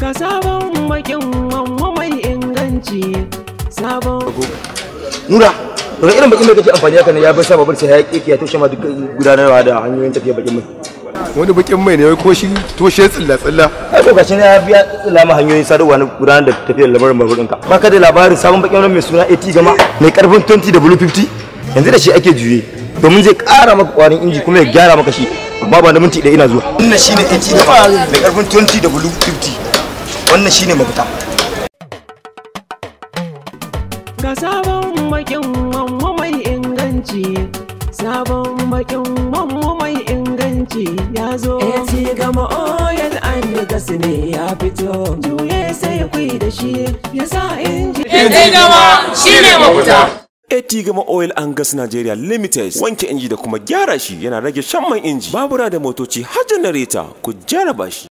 Ga sabon bakin mamma mai inganci. Sabon Nura, daga irin bakin mai kake amfani haka ne ya bar sa babur sai hayaki ya toshe ma duk gudanarwa da hanyoyin tafiyar bakin mai. Wani bakin mai ne wai ko shi toshe tsilla tsilla. Ai ko gashi ne ya biya tsilla ma hanyoyin sadarwa na gudanar da tafiyar lamarin babur ɗinka. Baka da labarin sabon bakin mai suna AT Gama mai karfin 20W50 yanzu da shi ake juye domin zai ƙara maka ƙwarin inji kuma ya gyara maka shi, amma ba na minti ɗaya ina zuwa. Wannan shine AT Gama mai karfin 20W50, wannan shine mafita. Ga sabon bakin mamma mai inganci. Sabon bakin mamma mai inganci ya zo. AT Gama Oil and Gas ne ya fito. Juye sai ku yi da shi ya sa inji. AT Gama shine mafita. AT Gama Oil and Gas Nigeria Limited, wanke inji da kuma gyara shi yana rage shan man inji. Babura da motoci har janareta ku jaraba shi.